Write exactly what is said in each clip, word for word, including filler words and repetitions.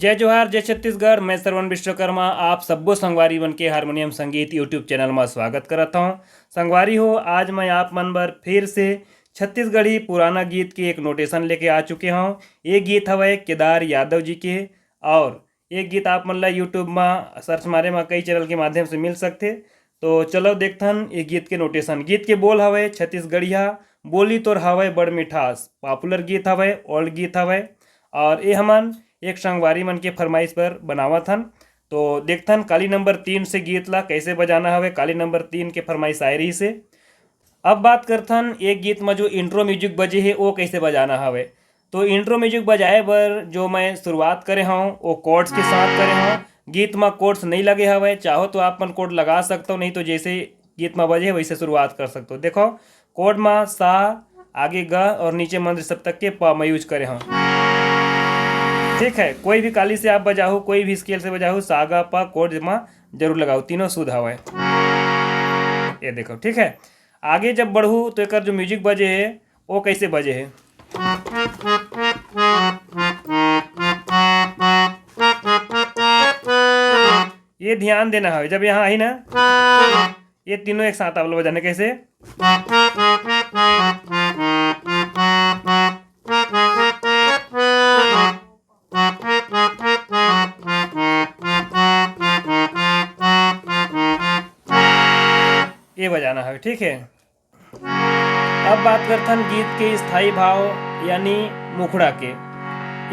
जय जोहार, जय छत्तीसगढ़। मैं श्रवण विश्वकर्मा आप सब्बो संगवारी मन के हारमोनियम संगीत YouTube चैनल म स्वागत करत हौं। संगवारी हो, आज मैं आप मन बर फिर से छत्तीसगढ़ी पुराना गीत के एक नोटेशन लेके आ चुके हौं। ये गीत हवय केदार यादव जी के, और ये गीत आप मन ला YouTube म सर्च मारे म कई चैनल के माध्यम से मिल सकथे। तो चलो देखथन ये गीत के नोटेशन। गीत के बोल हवय छत्तीसगढ़िया, बोली तोर हवय बड़ मिठास। पॉपुलर गीत हवय, ओल्ड गीत हवय, और ये हमन एक संगवारी मन के फरमाइश पर बनावत हन। तो देखथन काली नंबर तीन से गीत ला कैसे बजाना हवय। काली नंबर तीन के फरमाइश आए रहिसे। अब बात करथन एक गीत म जो इंट्रो म्यूजिक बजे हे, वो कैसे बजाना हवय। तो इंट्रो म्यूजिक बजाए बर जो मैं शुरुआत करे हौं, वो कॉर्ड्स के साथ करे हौं। गीत म कॉर्ड्स नहीं लगे हवय, चाहो तो आप मन कॉर्ड लगा सकते हो, नहीं तो जैसे गीत म बजे हे वैसे शुरुआत कर सकते हो। देखो, कॉर्ड म सा, आगे ग और नीचे मंद्र सप्तक के प मैं यूज करे हौं। ठीक है, कोई भी काली से आप बजाहू, कोई भी स्केल से बजाहू, सा ग प कॉर्ड म जरूर लगाओ, तीनों शुद्ध हवय। ये देखो, ठीक है, आगे जब बढ़ू तो एकर जो म्यूजिक बजे हे, वो कैसे बजे हे। ये ध्यान देना हवे, जब यहाँ आही ना, ये तीनों एक साथ आवल बजाने कैसे। ये बजाना हवे, ठीक है। अब बात करथन गीत के स्थाई भाव यानी मुखड़ा के।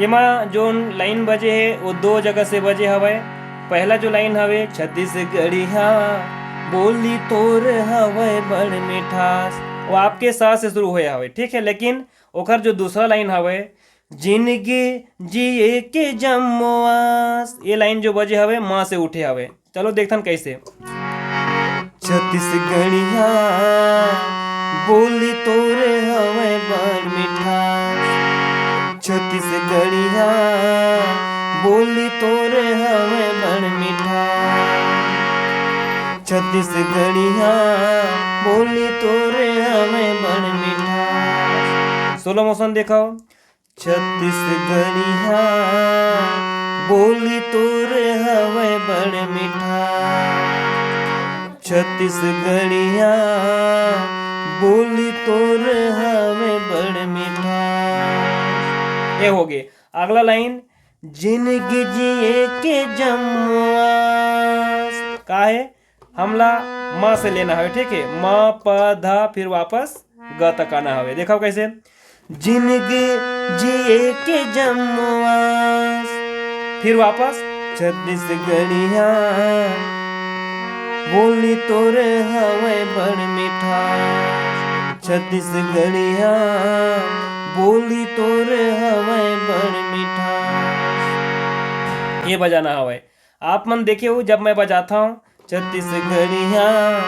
एमा जोन लाइन बजे हे, वो दो जगह से बजे हवय। पहला जो लाइन हवे, "छत्तीसगढ़िया बोली तोर हवय बड़ मिठास", वो आपके सा से शुरू होए हवय, ठीक है। लेकिन ओकर जो दूसरा लाइन हवय, "जिनगी जिए के जम्मो आस", ये लाइन जो बजे हवय, माँ से उठे हवय। चलो देखथन कैसे। छत्तीसगढ़िया बोली तोर हवय बड़ मिठास, छत्तीसगढ़िया बोली तोर हवय बड़ मिठास, छत्तीसगढ़िया बोली तोर हवय बड़ मिठास। स्लो मोशन देखो। छत्तीसगढ़िया बोली तोर हवय बड़ मिठास, छत्तीसगढ़िया बोली तोर हवय बड़ मिठास। ये हो गे। अगला लाइन, "जिनगी जिए के जम्मो आस", का हे? हमला म से लेना हवे, ठीक है। म, प, ध, फिर वापस ग तक आना हवे। देखो कैसे, "जिनगी जिए के जम्मो आस", फिर वापस, "छत्तीसगढ़िया बोली तोर हवय बड़ मिठास, छत्तीसगढ़िया बोली तोर हवय बड़ मिठास।" ये बजाना हवय। आप मन देखे हो, जब मैं बजाता हूँ, "छत्तीसगढ़िया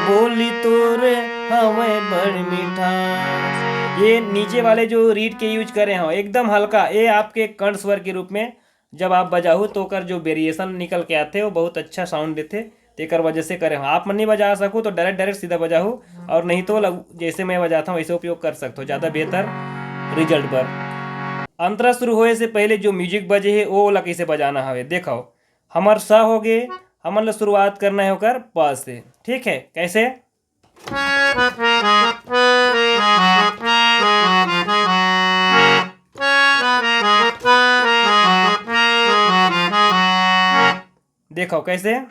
बोली तोर हवय बड़ मिठास", ये नीचे वाले जो रीड के यूज करे हो, एकदम हल्का, ये आपके कंठ स्वर के रूप में जब आप बजाहू तो ओकर जो वेरिएशन निकल के आथे, वो बहुत अच्छा साउंड देथे। तेकर वजह से करे हो। आप मन नहीं बजा सकू तो डायरेक्ट डायरेक्ट सीधा बजाहू, और नहीं तो लग-, जैसे मैं बजाता हूँ वैसे उपयोग कर सकते हो, ज़्यादा बेहतर रिजल्ट बर। अंतरा शुरू होए से पहले जो म्यूजिक बजे हे, वो ओला कैसे बजाना हवे, देखो। हमर स हो गे, हमन ला शुरुआत करना है ओकर प से, ठीक है। कैसे? देखो कैसे,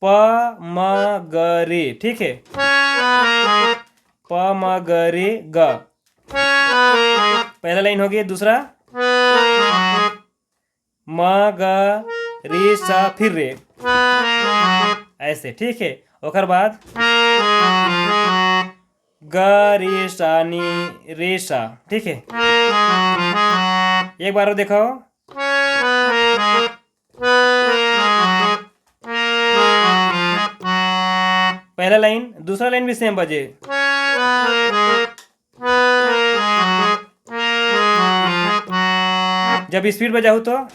प म ग रे, ठीक है, प म ग रे ग। पहला लाइन हो गया। दूसरा, म ग रे सा, फिर रे, ऐसे, ठीक है। ओकर बाद ग रे सा नी रे सा, ठीक है। एक बार और देखो, पहला लाइन, दूसरा लाइन भी सेम बजे। जब स्पीड बजाहू तो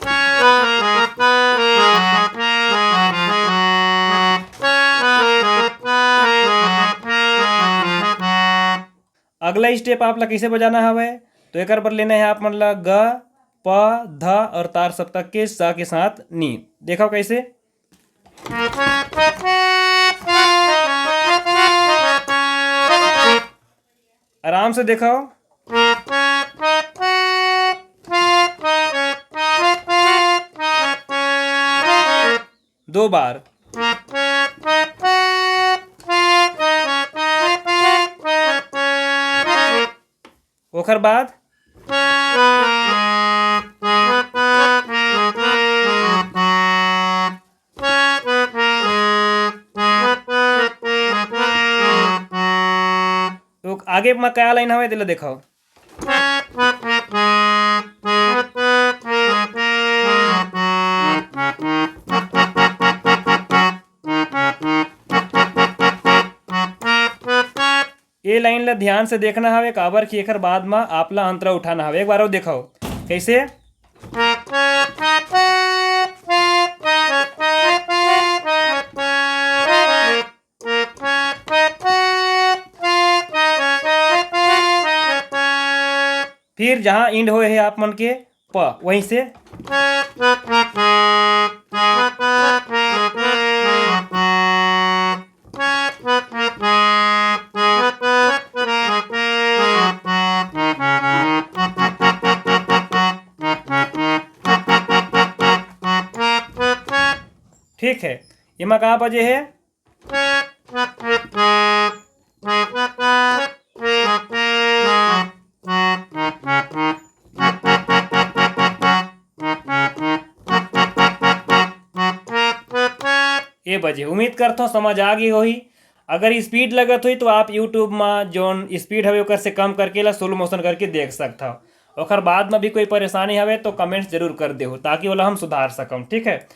अगला स्टेप आप ला कैसे बजाना हवय, तो एकर बर लेना है आप मन ला ग, प, ध और तार सप्तक के स के साथ नी। देखव कैसे, आराम से देखव, दो बार। ओकर बाद तो आगे म का लाइन हवे, तेला देखव। ए लाइन ला ध्यान से देखना हवे, काबर कि एकर बाद म आप ला अंतरा उठाना हवे। एक बार अउ देखव कैसे। फिर जहाँ एंड होए हे आप मन के प, वहीं से। ठीक है, एमा का बजे हे? ए बजे। उम्मीद करथों समझ आ गई होही। अगर स्पीड लगत होही तो आप YouTube मा जोन स्पीड हवे ओकर से कम करके ला स्लो मोशन करके देख सकथव। ओकर बाद में भी कोई परेशानी हवे तो कमेंट्स जरूर कर देहू, ताकि ओला हम सुधार सकम। ठीक है,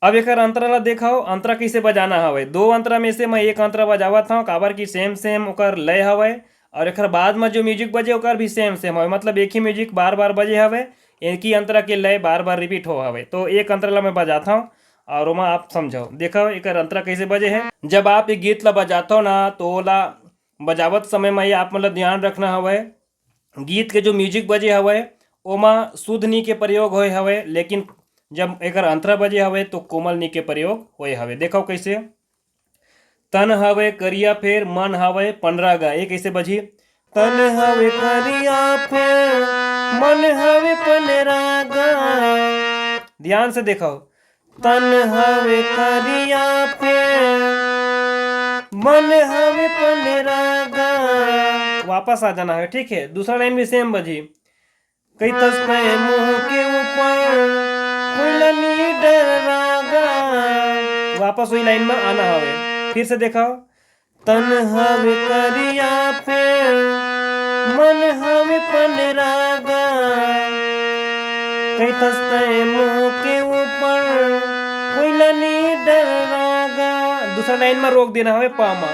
अब एकर अंतरा ला देखव, अंतरा कइसे बजाना हवय। दो अंतरा में से मैं एक अंतरा बजावत हव, काबर कि सेम सेम ओकर लय हवय, और एकर बाद में जो म्यूजिक बजे ओकर भी सेम सेम हवय, मतलब एक ही म्यूजिक बार बार बजे हवय, एक ही अंतरा के लय बार बार रिपीट हो हवय। तो एक अंतरा ला मैं बजात हव और ओमा आप समझव। देखव एकर अंतरा कइसे बजे हे। जब आप ये गीत ला बजाथव ना, तो ओला बजावत समय में ये आप मन ला ध्यान रखना हवय, गीत के जो म्यूजिक बजे हवय ओमा शुद्ध नी के प्रयोग होए हवय, लेकिन जब एकर अंतरा बजे हवय तो कोमल नी के प्रयोग होए हवय। देखव कइसे, तन हवय करिया फेर मन हवय पनरा गा। ये कइसे बजही? तन हवे करिया फेर मन हवे पनरा गा। ध्यान से देखव, तन हवे करिया फेर मन हवे पनरा गा। वापस आ जाना है, ठीक है। दूसरा लाइन भी सेम बजी। कई तस तय मुंह के ऊपर कोई नी डरा गा। वापस वही लाइन में आना हवे। फिर से देखव, तन हवे करिया फेर मन हवे पनरा गा। कई तस तय मुंह के ऊपर कोई नी डरा गा। दूसरा लाइन में रोक देना हवे पा मा,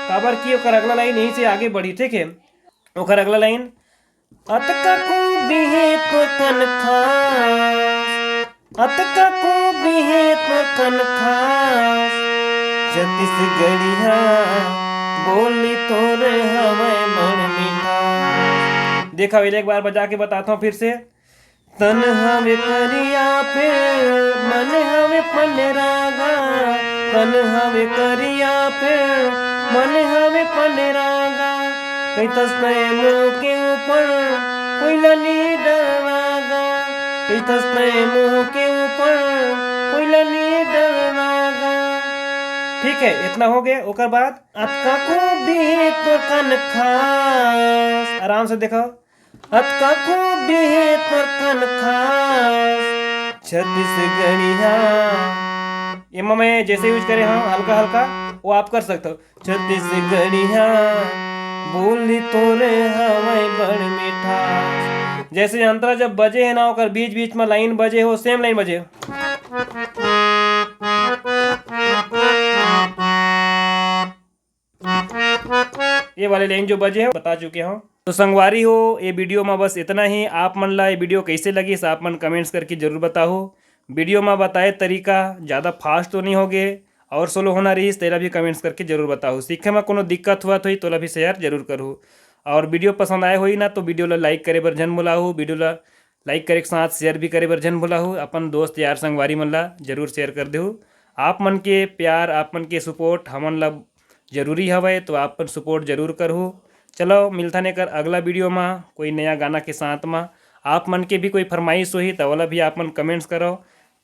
काबर कि ओकर अगला लाइन यहीं से आगे बढ़ी, ठीक है। ओकर अगला लाइन, अतका खूबी हे तो कन खास, अतका खूबी हे तो कन खास, छत्तीसगढ़िया बोली तोर हवय बड़ मिठास। देखव, एक बार बजा के बताता हूँ फिर से। तन हवे करिया फेर मन हवे पनरा गा, तन हवे करिया फेर मन हवे पनरा गा। कई तस तय मुंह के ऊपर कोई नी डरा गा, कई तस तय मुंह के ऊपर कोई नी डरा गा। ठीक है, इतना हो गया। ओकर बाद अतका खूबी तो कन खास, आराम से देखव, अतका खूबी हे तोर कन खास छत्तीसगढ़िया। एमा मैं जैसे यूज करे हूँ हल्का हल्का, वो आप कर सकते हो। छत्तीसगढ़िया बोली तोरे हवय बड़ मिठास। जैसे अंतरा जब बजे है ना, ओकर बीच बीच में लाइन बजे हो, सेम लाइन बजे। ये वाले लाइन जो बजे हो, बता चुके हो। तो संगवारी हो, ये वीडियो में बस इतना ही। आप मन ला ये वीडियो कैसे लगिस, आप मन कमेंट्स करके जरूर बताओ। वीडियो में बताए तरीका ज़्यादा फास्ट तो नहीं हो गए और स्लो होना रहिस, तेला भी कमेंट्स करके जरूर बताओ। सीखे में कोनो दिक्कत हुआ तो ही तोला भी शेयर जरूर करूँ। और वीडियो पसंद आए होई ना तो वीडियो ला लाइक करे बर झन भुलाओ, वीडियो ला लाइक करे के साथ शेयर भी करे बर झन भुलाहू। अपन दोस्त यार संगवारी मन ला जरूर शेयर कर देहू। आप मन के प्यार, आप मन के सपोर्ट हमन ला जरूरी हवय, तो आप मन सपोर्ट जरूर करहू। चलो, मिलथन एकर अगला वीडियो मा कोई नया गाना के साथ मा। आप मन के भी कोई फरमाइश होही त ओला भी आप मन कमेंट्स करो।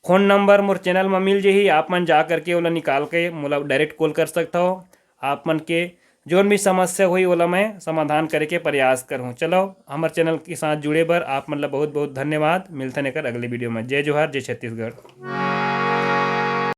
फ़ोन नंबर मोर चैनल मा मिल जही, आप मन जा करके ओला निकाल के मोला डायरेक्ट कॉल कर सकथव। आप मन के जोन भी समस्या होही ओला मैं समाधान करे के प्रयास करहूँ। चलो, हमर चैनल के साथ जुड़े बर आप मन ला बहुत बहुत धन्यवाद। मिलथन एकर अगले वीडियो मा। जय जोहार, जय छत्तीसगढ़।